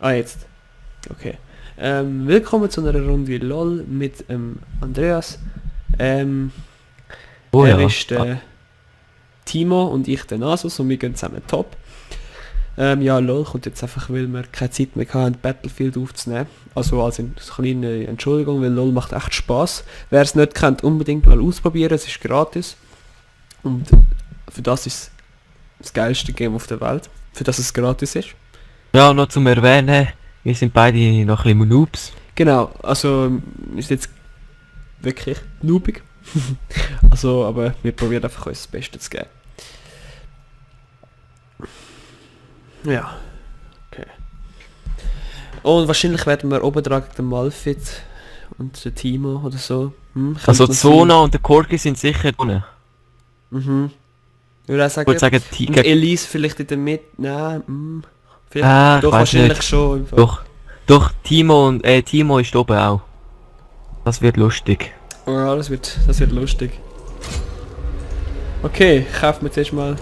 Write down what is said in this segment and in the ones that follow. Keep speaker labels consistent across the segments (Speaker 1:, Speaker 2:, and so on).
Speaker 1: Ah, jetzt. Okay. Willkommen zu einer Runde LOL mit Andreas.
Speaker 2: Oh
Speaker 1: Er
Speaker 2: ja.
Speaker 1: ist Timo und ich der Nasus und wir gehen zusammen top. Ja, LOL kommt jetzt einfach, weil wir keine Zeit mehr hatten, Battlefield aufzunehmen. Also als eine kleine Entschuldigung, weil LOL macht echt Spaß. Wer es nicht kennt, unbedingt mal ausprobieren, es ist gratis. Und für das ist das geilste Game auf der Welt. Für das es gratis ist.
Speaker 2: Ja, noch zum Erwähnen, wir sind beide noch ein bisschen Noobs.
Speaker 1: Genau, also ist jetzt wirklich noobig. Also, aber wir probieren einfach uns das Beste zu geben. Ja, okay. Und wahrscheinlich werden wir oben dran den Malfit und den Timo oder so.
Speaker 2: Also
Speaker 1: könnte
Speaker 2: Zona und der Corgi sind sicher drin.
Speaker 1: sein. Ich würde auch
Speaker 2: Ich
Speaker 1: sagen,
Speaker 2: würde sagen,
Speaker 1: und
Speaker 2: Tiger.
Speaker 1: Elise vielleicht in der Mitte. Nein, vielleicht
Speaker 2: Ah, ich
Speaker 1: doch
Speaker 2: weiss
Speaker 1: wahrscheinlich
Speaker 2: nicht.
Speaker 1: schon. Im Fall.
Speaker 2: Doch, Timo ist oben auch. Das wird lustig.
Speaker 1: Ja, das wird lustig. Okay, kaufen wir zuerst mal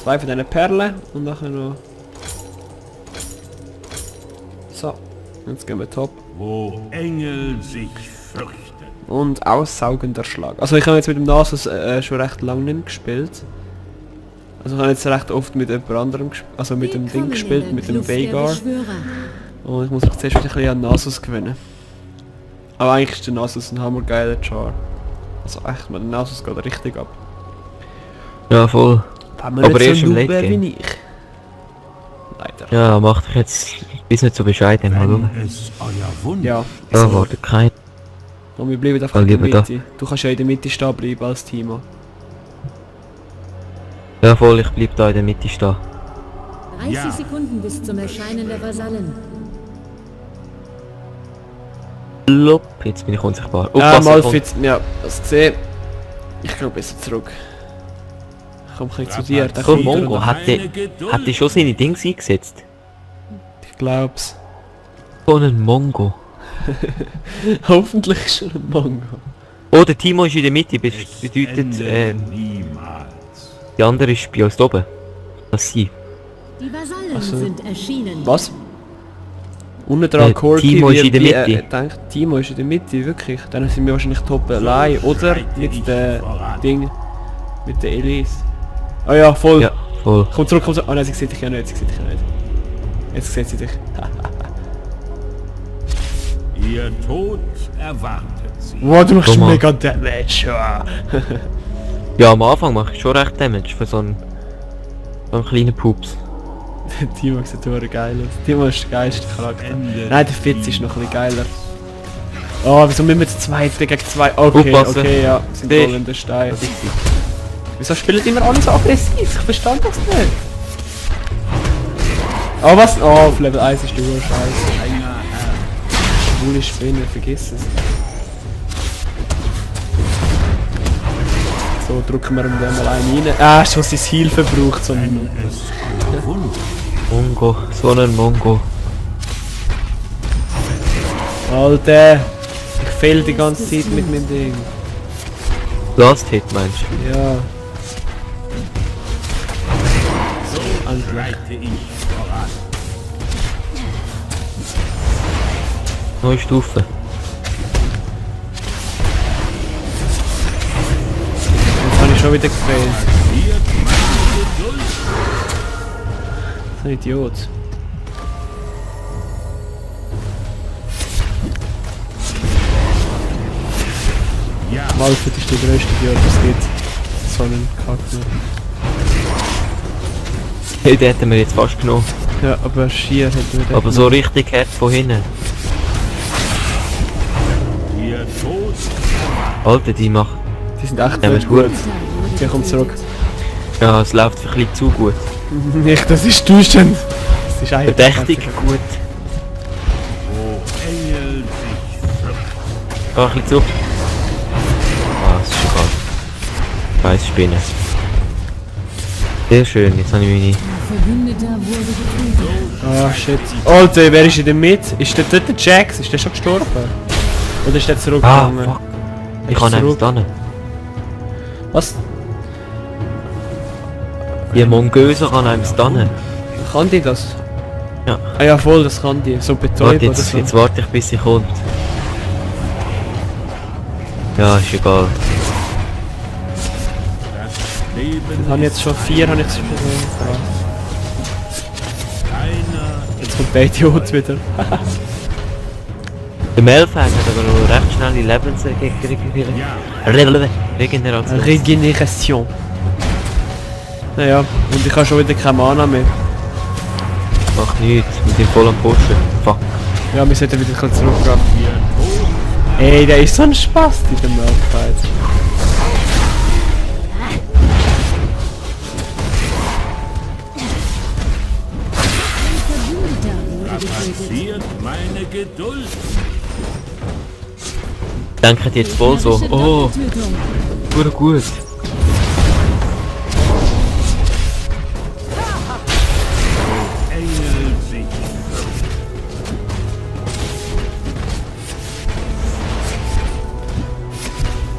Speaker 1: zwei von diesen Perlen und nachher noch... So, jetzt gehen wir top.
Speaker 3: Wo Engel sich fürchten.
Speaker 1: Und aussaugender Schlag. Also ich habe jetzt mit dem Nasus schon recht lange nicht gespielt. Also ich habe jetzt recht oft mit jemand anderem also mit dem Ding gespielt, mit dem Veigar. Und ich muss mich zuerst wieder ein bisschen an Nasus gewöhnen. Aber eigentlich ist der Nasus ein hammergeiler Char. Also echt, der Nasus geht richtig ab.
Speaker 2: Ja, voll.
Speaker 1: Wenn man
Speaker 2: Aber
Speaker 1: nicht
Speaker 2: erst
Speaker 1: so
Speaker 2: im
Speaker 1: noob
Speaker 2: Late
Speaker 1: wäre
Speaker 2: Game.
Speaker 1: wie ich. Leider.
Speaker 2: Ja, macht euch jetzt bis nicht so bescheiden, hallo.
Speaker 3: Wenn es euer Wunsch
Speaker 1: Ja.
Speaker 2: Da warte kein.
Speaker 1: Und wir bleiben einfach
Speaker 2: Ja,
Speaker 1: in der
Speaker 2: lieber
Speaker 1: Mitte. Du kannst ja in der Mitte stehen bleiben als Timo.
Speaker 2: Ja voll, ich bleib da in der Mitte stehen.
Speaker 4: 30
Speaker 3: Ja.
Speaker 4: Sekunden bis zum Erscheinen der Vasallen.
Speaker 2: Lopp, jetzt bin ich unsichtbar.
Speaker 1: Malfit, ja, das gesehen. Ich glaube besser zurück. Ich komme ein bisschen zu dir. Der
Speaker 2: Komm,
Speaker 1: kommt
Speaker 2: Mongo,
Speaker 1: wieder.
Speaker 2: hat der schon seine Dings eingesetzt?
Speaker 1: Ich glaub's.
Speaker 2: So ein Mongo.
Speaker 1: Hoffentlich schon ein Mongo.
Speaker 2: Oh, der Timo ist in der Mitte, bedeutet,
Speaker 3: niemals.
Speaker 2: die andere ist bei uns oben. Das sie.
Speaker 4: Die Vasallen
Speaker 1: Ach so.
Speaker 4: sind erschienen.
Speaker 1: Was? Unten dran Corki
Speaker 2: Timo ist
Speaker 1: wird
Speaker 2: in der
Speaker 1: wie,
Speaker 2: Mitte.
Speaker 1: denkt, Timo ist in der Mitte, wirklich. Dann sind wir wahrscheinlich top allein. Oder mit der Ding. Mit der Elise. Ah ja, voll.
Speaker 2: Ja, voll.
Speaker 1: Komm zurück, komm zurück. Oh nein, sie sieht dich ja nicht, sie sieht dich ja nicht. Jetzt sieht sie dich.
Speaker 3: Ihr Tod erwartet sie.
Speaker 1: Wow, du machst
Speaker 2: Komm mal.
Speaker 1: mega Damage. Ja.
Speaker 2: Ja, am Anfang mache ich schon recht Damage für so einen kleinen Pups.
Speaker 1: Timo sieht total geil aus. Timo ist der geilste Charakter.
Speaker 3: Ende
Speaker 1: Nein, der Fitz ist noch ein bisschen geiler. Oh, wieso müssen wir zu zweit gegen zwei? Okay,
Speaker 2: Aufpassen.
Speaker 1: okay, ja. Sind
Speaker 2: Siehst.
Speaker 1: voll in der Stein. Wieso spielen die immer alle so aggressiv? Ich verstand das nicht. Oh, was? Oh, auf Level 1 ist die Uhr scheiße.
Speaker 3: enger Herr.
Speaker 1: Schwule Spinne, vergiss es. So, drücken wir ihm den mal einen rein. Ah, schon sein Heal verbraucht, so
Speaker 3: Wenn es euer Wunsch.
Speaker 2: Mongo, so ein Mongo.
Speaker 1: Alter! Ich fehl die ganze Zeit mit meinem Ding.
Speaker 2: Last Hit meinst du?
Speaker 1: Ja.
Speaker 3: Schreite ich voran.
Speaker 2: Neue Stufe.
Speaker 1: Jetzt habe ich schon wieder gefehlt.
Speaker 3: Wird meine Geduld.
Speaker 1: So ein Idiot.
Speaker 3: Ja,
Speaker 1: Malfit ist der größte Idiot, was es gibt. So einen Kack.
Speaker 2: Hey, den hätten wir jetzt fast genommen.
Speaker 1: Ja, aber schier hätten wir den
Speaker 2: Aber so richtig hart von hinten.
Speaker 3: ihr Tod
Speaker 2: Alter, die macht.
Speaker 1: Die sind echt
Speaker 2: Ja,
Speaker 1: nicht
Speaker 2: ist gut.
Speaker 1: gut. Okay, komm zurück.
Speaker 2: Ja, es läuft ein bisschen zu gut.
Speaker 1: Nicht, das ist duschen. Das ist eigentlich...
Speaker 2: Verdächtig gut.
Speaker 3: wo Engel sich fürchten.
Speaker 2: Ah, ein bisschen zu. Ah, das ist schon kalt. Weiss Spinne. Sehr schön, jetzt habe ich meine...
Speaker 4: Verbündeter wurde getötet.
Speaker 1: Ah, shit. Alter, wer ist in der Mitte? Ist der dort der Jax? Ist der schon gestorben? Oder ist der
Speaker 2: Ah,
Speaker 1: zurückgegangen?
Speaker 2: fuck.
Speaker 1: Ist
Speaker 2: Ich kann
Speaker 1: zurück?
Speaker 2: einfach da.
Speaker 1: Was?
Speaker 2: Die Mongöse kann einem stunnen.
Speaker 1: Kann die das?
Speaker 2: Ja.
Speaker 1: Ah ja, voll, das kann die. So
Speaker 2: Warte,
Speaker 1: betäubt oder
Speaker 2: jetzt,
Speaker 1: so.
Speaker 2: jetzt warte ich bis sie kommt. Ja, ist egal.
Speaker 3: Das Leben
Speaker 1: Ich habe jetzt schon 4, habe ich schon
Speaker 3: keiner
Speaker 1: Jetzt kommt der Idiot wieder.
Speaker 2: Der Melfang hat aber noch recht schnell die Regeneration.
Speaker 1: Regeneration. Naja, und ich habe schon wieder keine Mana mehr.
Speaker 2: Macht nichts, wir sind voll am Pushen. Fuck.
Speaker 1: Ja, wir sollten wieder ein bisschen zurückgehen.
Speaker 3: hier tot.
Speaker 1: Ey, der ist so ein Spaß in dem Malfight.
Speaker 4: Verbündeter wurde getötet.
Speaker 3: Passiert meine Geduld.
Speaker 2: Denken jetzt voll so,
Speaker 4: Gegnerische
Speaker 2: oh,
Speaker 4: Doppeltötung.
Speaker 2: gut.
Speaker 3: Engel sich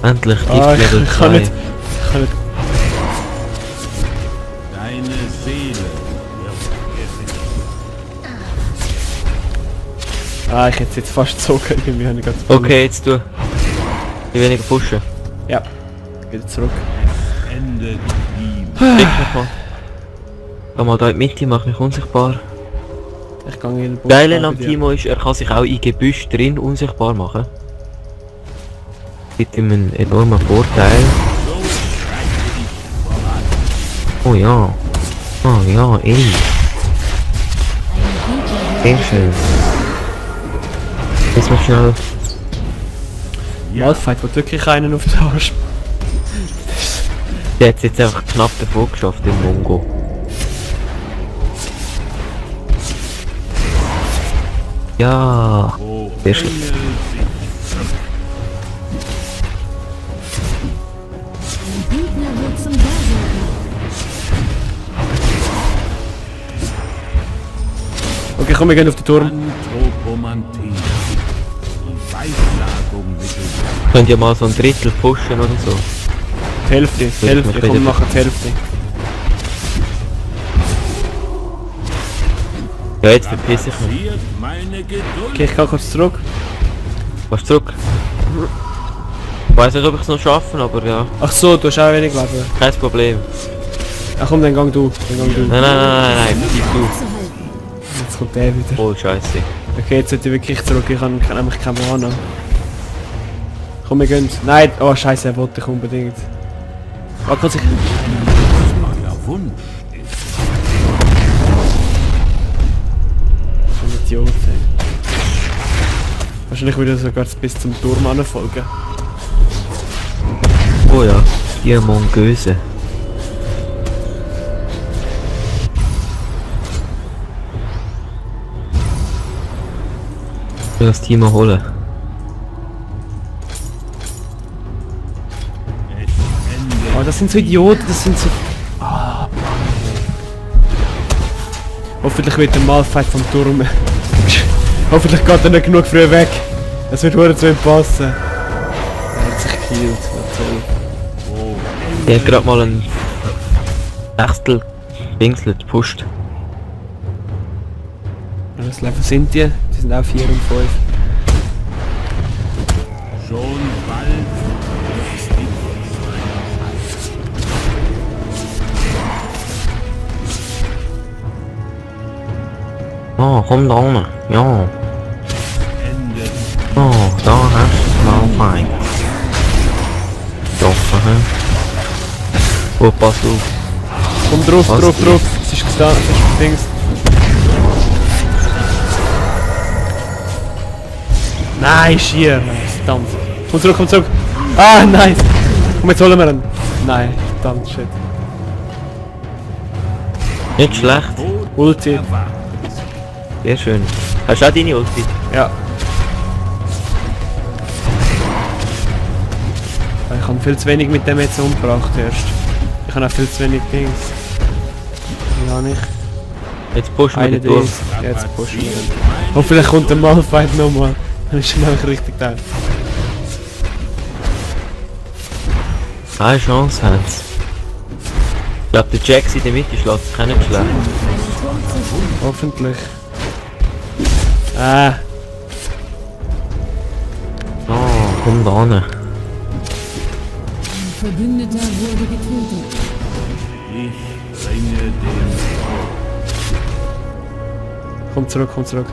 Speaker 2: Endlich
Speaker 1: Ah,
Speaker 2: Gift Level
Speaker 1: ich kann
Speaker 2: 2.
Speaker 1: nicht. Ich kann nicht.
Speaker 3: deine Seele wird
Speaker 1: Ah, ich hätte es jetzt fast gezogen. Irgendwie habe ich gerade voll-
Speaker 2: Okay, jetzt du. Die weniger pushen.
Speaker 1: Ja. Wieder zurück.
Speaker 3: endet ihm.
Speaker 2: Schick mich mal. Geh mal da in die Mitte, mach mich unsichtbar.
Speaker 1: Ich gehe in den Bus.
Speaker 2: Geile am Timo ist, er kann sich auch in Gebüsch drin unsichtbar machen. Gibt ihm einen enormen Vorteil. Oh ja. Oh ja, ey. Sehr schön. Jetzt mal schnell.
Speaker 1: Malfight wird wirklich einen auf den Arsch.
Speaker 2: Der hat es jetzt einfach knapp davor geschafft, den Mongo. Ja.
Speaker 3: Wo
Speaker 2: Sehr schön.
Speaker 3: Engel sich
Speaker 4: Ein Gegner wird zum Berserker.
Speaker 1: Okay, komm, wir gehen auf den Turm.
Speaker 3: Anthropomantie. Die Weissagung mittels
Speaker 2: Könnt ihr mal so ein Drittel pushen oder so?
Speaker 1: Die Hälfte, die
Speaker 2: Will ich
Speaker 1: Hälfte.
Speaker 2: mich
Speaker 1: Komm,
Speaker 2: wieder-
Speaker 1: machen die Hälfte.
Speaker 2: Ja, jetzt verpiss ich mich.
Speaker 3: passiert meine Geduld.
Speaker 1: Okay, ich gehe kurz zurück.
Speaker 2: Was zurück? Ich weiß nicht, ob ich es noch schaffen, aber ja,
Speaker 1: Ach so, du hast auch wenig Leben.
Speaker 2: kein Problem.
Speaker 1: Ach komm, dann gang du. Dann gang du.
Speaker 2: Nein, bleib du.
Speaker 4: Zu halten.
Speaker 1: Jetzt kommt der wieder.
Speaker 2: Oh, scheiße.
Speaker 1: Okay, jetzt sollte ich wirklich zurück. Ich habe nämlich keine Mana. Komm, wir gehen. Nein, oh scheiße, er wollte ich unbedingt. Oh, kann sich...
Speaker 3: Euer Wunsch ist
Speaker 1: So ein Idiot, ey. Wahrscheinlich würde er sogar bis zum Turm anfolgen.
Speaker 2: Oh ja, die Mongöse. Ich will das Team holen.
Speaker 3: es endet.
Speaker 1: Oh, das sind so Idioten, das sind so... Ah, Mann. Hoffentlich wird der Malfight vom Turm... Hoffentlich geht er nicht genug früh weg. Das wird verdammt zu ihm passen. Er hat sich gekillt, na toll.
Speaker 3: Wo
Speaker 2: Der hat gerade mal einen Sechstel Dingslet gepusht.
Speaker 1: Was Level sind die? Die sind auch 4 und 5.
Speaker 3: schon bald ist die
Speaker 2: Oh, komm da unten. Ja.
Speaker 3: endet.
Speaker 2: Oh, da hast du mal fein. Getroffen, hä? Oh, pass auf.
Speaker 1: Komm drauf,
Speaker 2: Was
Speaker 1: drauf,
Speaker 2: die?
Speaker 1: drauf. Es ist gestanden, es ist Dings. Nein, schier. Verdammt. Komm zurück, komm zurück. Ah, nice. Komm, jetzt holen wir ihn. Nein, verdammt, shit.
Speaker 2: Nicht schlecht.
Speaker 1: Ulti.
Speaker 2: Sehr schön. Hast du auch deine Ulti?
Speaker 1: Ja. Ich habe viel zu wenig mit dem jetzt umgebracht erst. Ich habe auch viel zu wenig Dings. Wie habe ich?
Speaker 2: Jetzt pushen wir
Speaker 1: Eine
Speaker 2: den durch.
Speaker 1: Dings. Ja, jetzt pushen wir ihn. Hoffentlich kommt der Malfight nochmal. Dann ist er nämlich richtig da.
Speaker 2: Keine Chance haben sie. Ich glaube, der Jax in der Mitte schlägt sich auch nicht schlecht.
Speaker 4: Einen Turm zerstört.
Speaker 1: Hoffentlich.
Speaker 2: Oh, komm da hin.
Speaker 4: Ein Verbündeter wurde getötet.
Speaker 3: Ich bringe den
Speaker 1: Komm zurück, komm zurück.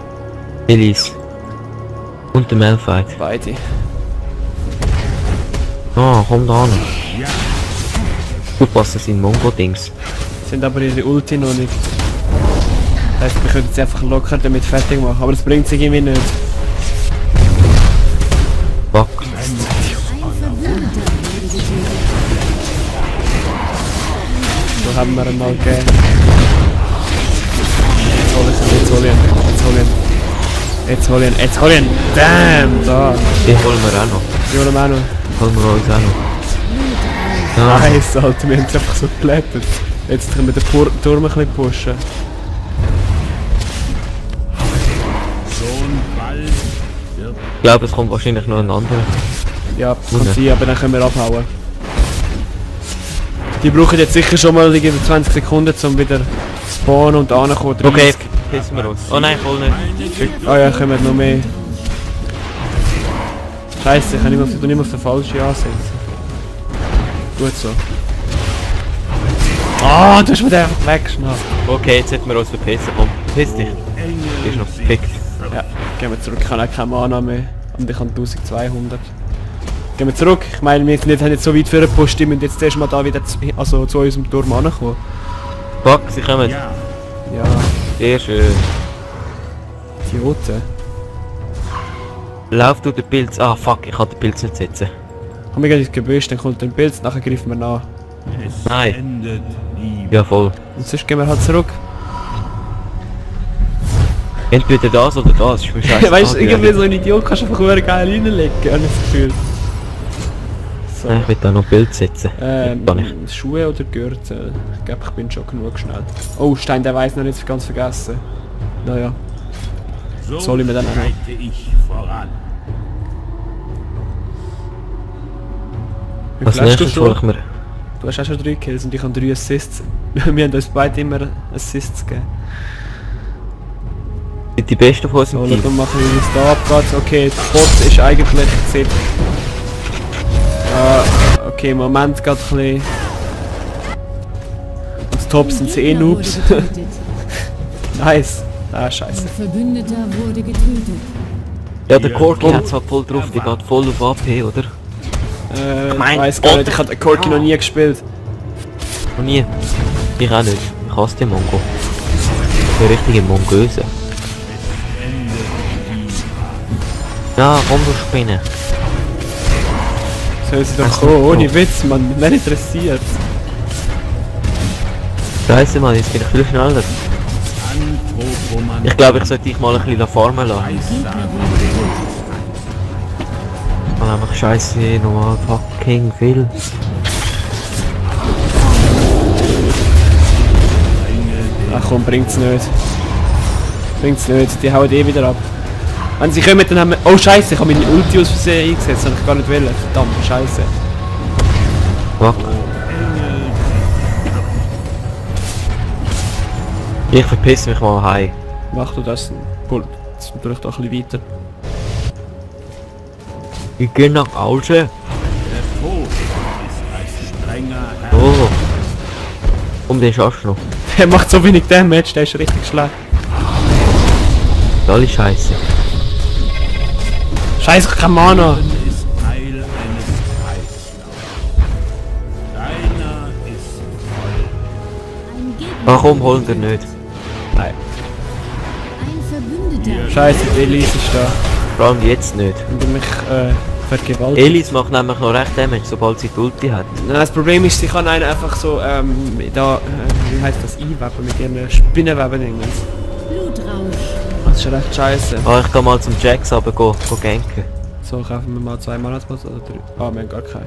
Speaker 2: Elise. Und der Malphite.
Speaker 1: Beide.
Speaker 2: Oh, komm da hin. Du passt das in Mongo-Dings.
Speaker 1: Sind aber ihre Ulti noch nicht. Das heißt, wir können sie einfach locker damit fertig machen, aber das bringt sich irgendwie nicht.
Speaker 2: Fuck.
Speaker 4: Ein Verbündeter wurde getötet.
Speaker 1: So haben wir ihn mal gegeben. Jetzt hol ich ihn, jetzt hol ich ihn, jetzt hol ich ihn. Jetzt hol ich ihn, jetzt hol ich ihn. Damn, da.
Speaker 2: Den holen wir auch noch.
Speaker 1: Die holen wir auch noch.
Speaker 2: Holen wir uns auch noch. Ah,
Speaker 1: Nice, Alter, wir haben es einfach so geplättet. Jetzt können wir den Turm ein bisschen pushen.
Speaker 3: schon bald wird
Speaker 2: ich glaube, es kommt wahrscheinlich noch ein anderer.
Speaker 1: Ja, kann
Speaker 2: Okay.
Speaker 1: sein, aber dann können wir abhauen. Die brauchen jetzt sicher schon mal irgendwie 20 Sekunden, um wieder zu spawnen und anzukommen.
Speaker 2: Okay, pissen wir uns. Oh nein, voll nicht.
Speaker 1: Ah ja, kommen wir noch mehr. Scheiße, ich kann nicht mehr auf den falschen ansetzen. Gut so. Ah, du hast mir den einfach weggeschnappt.
Speaker 2: Okay, jetzt sollten wir uns verpissen. Komm, verpiss dich. Ist noch gefickt.
Speaker 1: Ja, gehen wir zurück. Ich habe auch keine Mana mehr. Und ich habe 1200. Gehen wir zurück. Ich meine, wir sind jetzt so weit für den Post, wir müssen jetzt erst mal da wieder zu unserem Turm ankommen.
Speaker 2: Fuck, sie kommen.
Speaker 3: ja,
Speaker 1: Ja,
Speaker 2: Sehr schön.
Speaker 1: Idioten.
Speaker 2: Lauf du den Pilz. Ah fuck, ich kann den Pilz nicht setzen.
Speaker 1: Komm, wir gehen ins Gebüsch, dann kommt ein Pilz, nachher greifen wir nach.
Speaker 3: es
Speaker 2: Nein.
Speaker 3: endet Liebe.
Speaker 2: Ja voll.
Speaker 1: Und sonst gehen wir halt zurück.
Speaker 2: Entweder das oder das. Ist mir scheiße.
Speaker 1: Weißt du, irgendwie so ein Idiot kannst du einfach sehr geil reinlegen, habe ich das Gefühl. So.
Speaker 2: Ich will da noch Bild setzen. Gar nicht.
Speaker 1: Schuhe oder Gürtel? Ich glaube, ich bin schon genug schnell. Oh, Stein, der weiß noch nicht ganz vergessen. Naja.
Speaker 3: So
Speaker 1: soll ich mir dann auch noch-
Speaker 3: schreite ich voran.
Speaker 1: Wie
Speaker 2: Was
Speaker 1: viel hast du
Speaker 2: nächstes hol ich
Speaker 1: schon?
Speaker 2: mir?
Speaker 1: Du hast auch schon 3 Kills und ich habe 3 Assists. Wir haben uns beide immer Assists gegeben.
Speaker 2: Die besten von uns
Speaker 1: So,
Speaker 2: im
Speaker 1: dann
Speaker 2: Team.
Speaker 1: machen wir es da abgeht. Okay, der Bot ist eigentlich gesehen. Okay, im Moment geht ein bisschen. Und das Top sind sie eh
Speaker 4: Gegner
Speaker 1: Noobs.
Speaker 4: wurde getötet.
Speaker 1: Nice. Ah, scheiße.
Speaker 4: Ein Verbündeter wurde getötet.
Speaker 2: Ja, der Corki hat's halt voll drauf. Die geht voll auf AP, oder?
Speaker 1: Ich
Speaker 2: mein
Speaker 1: weiß gar
Speaker 2: Gott.
Speaker 1: nicht, ich habe den Corki noch nie gespielt.
Speaker 2: Noch nie. Ich auch nicht. Ich hasse den Mongo. Der richtige Mongöse. Ja, komm du Spinne.
Speaker 1: Soll sie doch kommen, ohne Witz, man. Wer interessiert?
Speaker 2: Scheiße Mann, jetzt bin ich viel schneller.
Speaker 3: Anthropoman
Speaker 2: Ich glaube, ich sollte dich mal ein bisschen farmen lassen.
Speaker 4: Gegner wurde getötet.
Speaker 2: Weil einfach scheiße nochmal fucking viel.
Speaker 1: Ach komm, bringt's nicht. Bringt's nicht, die hauen eh wieder ab. Wenn sie kommen, dann haben wir... Oh scheiße, ich habe meine Ulti aus Versehen eingesetzt, das habe ich gar nicht wollen. Verdammt, scheiße.
Speaker 2: Fuck. Ich verpiss mich mal heim.
Speaker 1: Mach du das. Cool. Jetzt natürlich doch ein bisschen weiter.
Speaker 2: Ich geh nach Hause.
Speaker 3: Der Tod ist ein strenger Herr.
Speaker 2: Oh. Um den schaffst du noch.
Speaker 1: Der macht so wenig Damage, der ist richtig schlecht.
Speaker 2: Alle Scheiße.
Speaker 1: Scheiße, ich hab keine Mana.
Speaker 3: Ist Teil eines Kreislaufs. Deiner ist voll.
Speaker 4: Ein Gegner
Speaker 2: Ach komm,
Speaker 4: wurde
Speaker 2: holen wir
Speaker 4: getötet.
Speaker 2: nicht.
Speaker 1: Nein.
Speaker 4: Ein Verbündeter.
Speaker 1: Scheiße, die Elise ist da.
Speaker 2: Vor allem jetzt nicht.
Speaker 1: Und du mich vergewaltigt.
Speaker 2: Elise macht nämlich noch recht Damage, sobald sie die Ulti hat.
Speaker 1: Nein, das Problem ist, sie kann einen einfach so, wie heißt das, einweben mit ihren Spinnenweben-Dingens.
Speaker 4: Blutrausch.
Speaker 1: Das ist schon recht scheiße.
Speaker 2: Ah, ich kann mal zum Jax aber go ganken.
Speaker 1: So, kaufen wir mal 2 Monatspass oder 3. Ah, wir haben gar keine.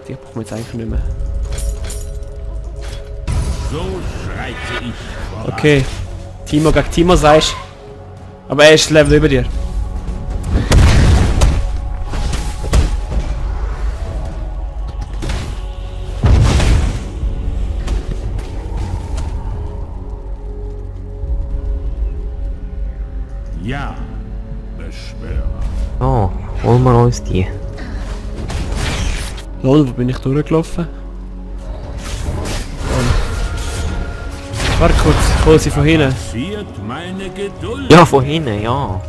Speaker 1: Die brauchen wir jetzt eigentlich nicht mehr.
Speaker 3: So schreite ich voran.
Speaker 1: Okay. Timo gegen Timo sagst. Aber er ist Level über dir.
Speaker 3: Ja, Beschwörer.
Speaker 2: Oh, holen wir uns die.
Speaker 1: Lol, wo bin ich durchgelaufen? Warte kurz, ich hol sie von hinten.
Speaker 3: Passiert meine Geduld.
Speaker 2: Ja, von hinten, ja.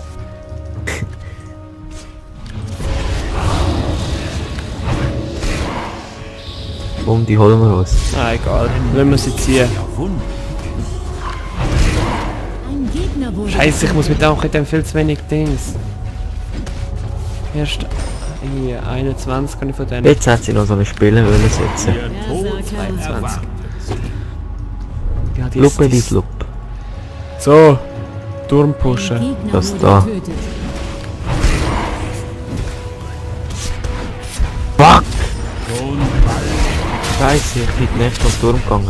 Speaker 2: Komm, die holen wir uns.
Speaker 1: Ah, egal. Lassen wir sie ziehen.
Speaker 3: Verwundet.
Speaker 4: Ein Gegner wurde
Speaker 1: Scheiße, ich muss mit auch dem viel zu wenig Dings. Erst irgendwie 21 kann ich von denen.
Speaker 2: Jetzt hat sie noch so eine Spiele wollen setzen.
Speaker 3: Der Tod
Speaker 4: Berserker.
Speaker 3: erwartet.
Speaker 1: Ja, die
Speaker 2: Lupe die
Speaker 1: die
Speaker 2: Flup.
Speaker 1: So, Turm
Speaker 4: Ein
Speaker 1: pushen.
Speaker 4: Gegner
Speaker 2: Das
Speaker 4: wurde
Speaker 2: da.
Speaker 4: getötet.
Speaker 2: Fuck!
Speaker 3: Schon bald.
Speaker 2: Scheiße, ich bin nicht vom Turm gegangen.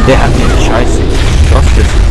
Speaker 2: Der hat mich Scheiße. Was ist das?